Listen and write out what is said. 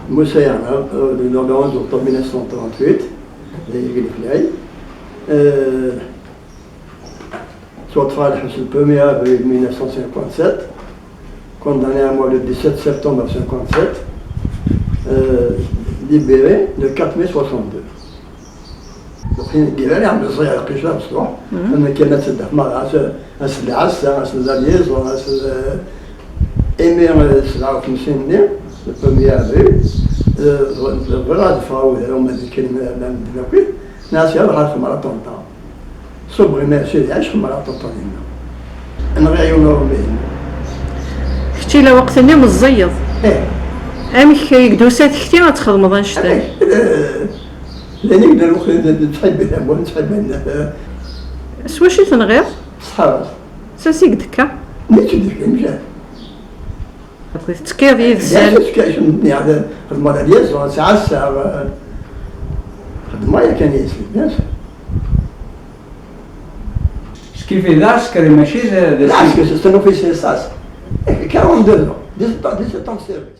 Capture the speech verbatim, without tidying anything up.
Musa Yaɛmer, euh, le onze octobre mille neuf cent trente-huit, di Glikli. Euh, Ttwaṭṭfeɣ ɣer lḥebs le premier avril mille neuf cent cinquante-sept, condamné à mort le dix-sept septembre cinquante-sept, euh, libéré le quatre mai soixante-deux. Lxir n Yidir iɛemmed ẓẓay aqcic d amecṭuḥ. Mhm. Am akken ad teddeḥ merra, as, as lɛassa, as laliẓ, as, eh, imi, eh, sebɛa u xemsin-nni, le premier avril, eh, bɣiɣ ad ffɣeɣ udrar, ma d lkelma, ma medden akk. Nniɣ-as, yalla, ḥaṛet mara ṭṭenṭa. Ṣubbeɣ imi sidi ɛic mara ṭṭenṭa dinna. Nɣiɣ yiwen uṛumi dinna. Kečč i lweqt-nni meẓẓiyeḍ. Eh. Amek i k-d-tusa tekti ad txedmeḍ annect-a? Amek? Eh, Llan i yellan wexxi d, d, d ttḥibbi tamurt, ttḥibbi n, eh, S wacu i tenɣiḍ? Ṣṣḥab. S ansi i d-tekka? Mi tt-id-yefka, mecah. Akked tettekkiḍ yid-sen? Yes, tettekka, xedmeɣ la liaison, sɛassaɣ, eh, xedmeɣ yakan yes, yes. Skifi d aɛsekri, mačči d, d Lɛesker, c'est un officier S A S. Eh, quarante-deux ans, dix-sept ans, dix-sept ans de service.